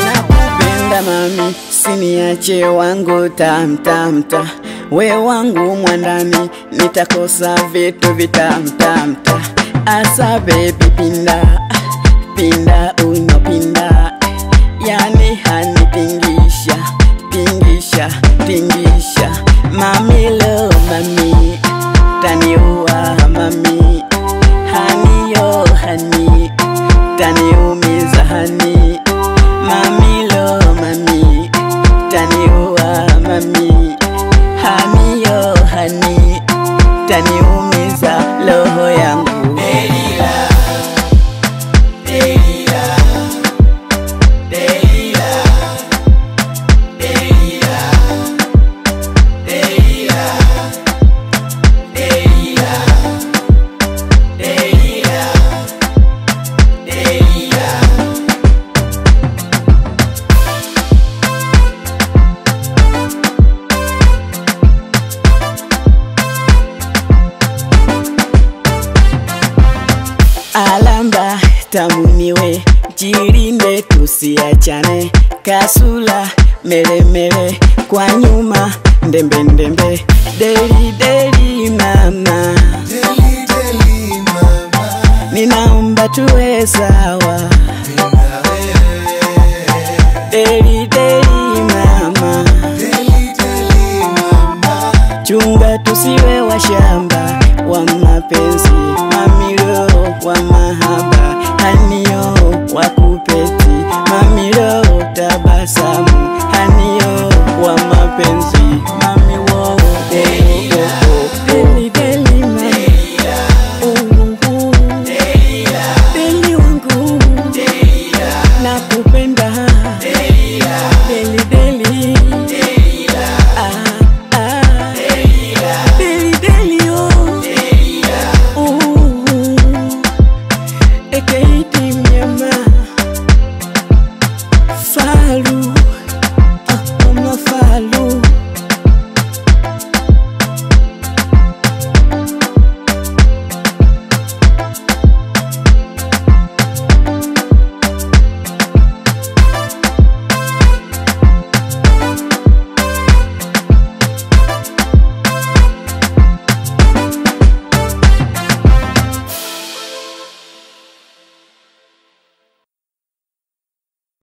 Nakupenda mami, siniache wangu tamtamta. We wangu mwandani, nitakosa vitu vitamtamta. Asa baby pinda, pinda uno pinda. Yani hani tingisha, tingisha, tingisha. Mami lo mami, taniua mami. Hani yo hani, taniumiza hani. Mami lo mami, taniua mami. Hani yo hani, taniumiza roho yangu. Delila, Delila, Delila, Delila, Delila, Delila, Delila, Delila. Alamba tamuniwe, jirinde tusiachane. Kasula melemele, kwa nyuma ndembe ndembe. Deli deli mama, Deli deli mama, ninaomba tuwe sawa. nina wewe. Deli deli mama, Deli deli mama, chunga tusiwe washamba wa mapenzi. Mamilo wa mahaba, hanio wa kupeti. Mamilo tabasamu, hanio wa mapenzi.